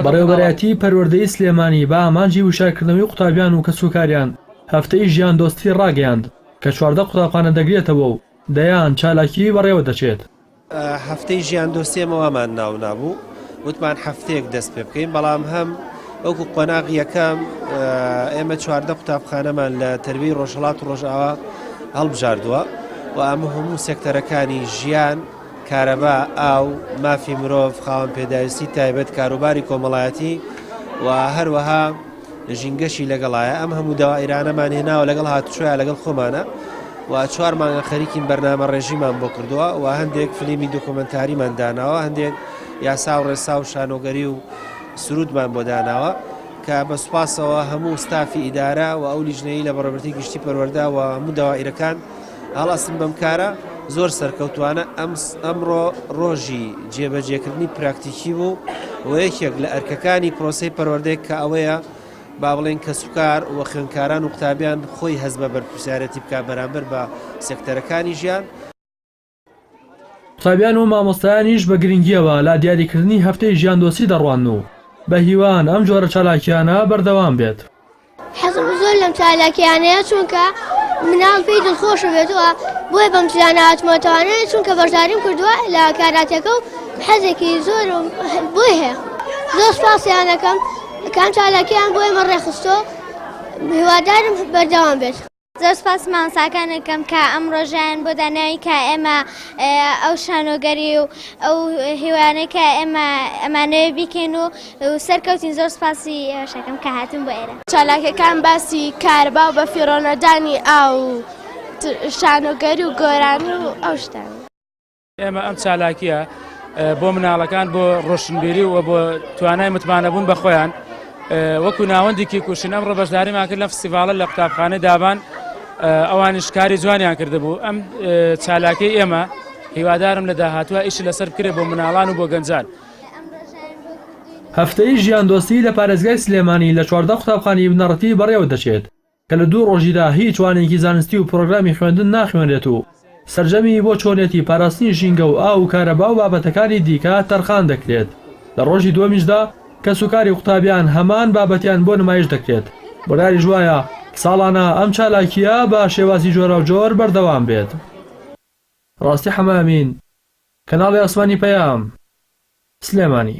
بەڕێوەبەرایەتیی پەروەردەی سلێمانی بە ئامانجی وشیارکردنەوەی قوتابیان و کەسوکاریان هەفتەی ژیاندۆستی ڕاگەیاند کە 14 قوتابخانە دەگرێتەوە و دەیان چالاکیی بەڕێوەدەچێت. هەفتەی ژیاندۆستی ئێمە وامان ناونابوو، وتمان هەفتەیەک دەست پێ بکەین، بەڵام هەم وەکو قۆناغی یەکەم ئێمە 14 قوتابخانەمان لە تەربیەی ڕۆژهەڵات و ڕۆژئاوا هەڵبژاردووە و ئەمە هەموو سێکتەرەکانی ژیان، کارەبا، ئاو، مافی مرۆڤ، خاوەن پێداویستی تایبەت، کاروباری کۆمەڵایەتی و هەروەها ژینگەشی لەگەڵایە ئەم هەموو دەوائیرانەمان هێناوە لەگەڵ هاتوچۆیا لەگەڵ خۆمانە و چوار مانگە خەریکین بەرنامە ڕێژیمان بۆ کردووە و هەندێک فلیمی دۆکۆمنتاریمان داناوە هەندێک یاسا و ڕێسا و شانۆگەری و سرودمان بۆ داناوە کە بە سوپاسەوە هەموو ستافی ئیدارە و ئەو لیژنەی لە بەڕێوەبەرێتی گشتی پەروەردە و هەموو دەوائیرەکان هەڵئەستن بەم کارە زۆر سەرکەوتوانە ئەم ئەمڕۆ ڕۆژی جێبەجێکردنی پراکتیکی بوو و یەکێک لە ئەرکەکانی پرۆسەی پەروەردەیە کە ئەوەیە با بڵێن کەسوکار و خوێندکاران و قوتابیان خۆی هەست بە بەرپرسیارەتی بکات بەرامبەر بە سێکتەرەکانی ژیان. قوتابیان و مامۆستایانیش بە گرنگییەوە لە دیاریکردنی هەفتەی ژیاندۆستی دەڕوانن و بە هیوان ئەم جۆرە چالاکییانە بەردەوام بێت. حەزم زۆر لەم چالاکیانەیە چونکە مناڵ پێی دڵخۆشە بێتەوە بۆیە بەم جلانە هاتمەتوانێ چونکە بەشداریم کردووە لە کاراتەکە و حەزێکی زۆر بۆی هەیە زۆر سپاسیانەکەم کام چالاکیان بۆ ئێمە ڕێخستۆ هیوادارم بەردەوام بێت. زۆر سپاس مامۆستاکان ئەکەم کە ئەم ڕۆژەیان بۆ داناوین کە ئێمە ئەو شانۆگەری و ئەو هیوانەی کە ئێمە ئەمانەوێ بیکەین و سەرکەوتین زۆر سپاسی ئێوەشەکەم کە هاتن بۆ ئێرە. چالاکیەکان باسی کارەبا و بەفیڕۆنەدانی ئاو و شانۆگەری و گۆرانی و ئەو شتانە. ئێمە ئەم چالاکیە بۆ مناڵەکان بۆ ڕۆشنبیری و بۆ توانای متمانەبوون بە خۆیان وەکو ناوەندێکی کوشن ئەمڕۆ بەشداریمان کرد لە فستیڤاڵە لە قوتابخانەی دابان ئەوانیش کاری جوانیان کردبوو ئەم چالاکی ئێمە هیوادارم لە داهاتوە ئیش لەسەر بکرێت بۆ مناڵان و بۆ گەنجان. هەفتەی ژیاندۆستی لە پارێزگای سلێمانی لە 14 قوتابخانەی بنەڕەتی بەڕێوە دەچێت. کە لە دوو ڕۆژیدا هیچ وانەیەکی زانستی و پرۆگرامی خوێندن ناخوێنرێت و سەرجەمی بۆ چۆنێتی پاراستنی ژینگە و ئاو و کارەبا و بابەتەکانی دیکە تەرخان دەکرێت، لە ڕۆژی دووەمیشدا کەسوکاری قوتابیان هەمان بابەتیان بۆ نمایش دەکرێت، بڕیاریش وایە ساڵانە ئەم چالاکییە بە شێوازی جۆراوجۆر بەردەوام بێت. ڕاستی حەمە ئەمین، کەناڵی ئاسمانی پەیام، سلێمانی.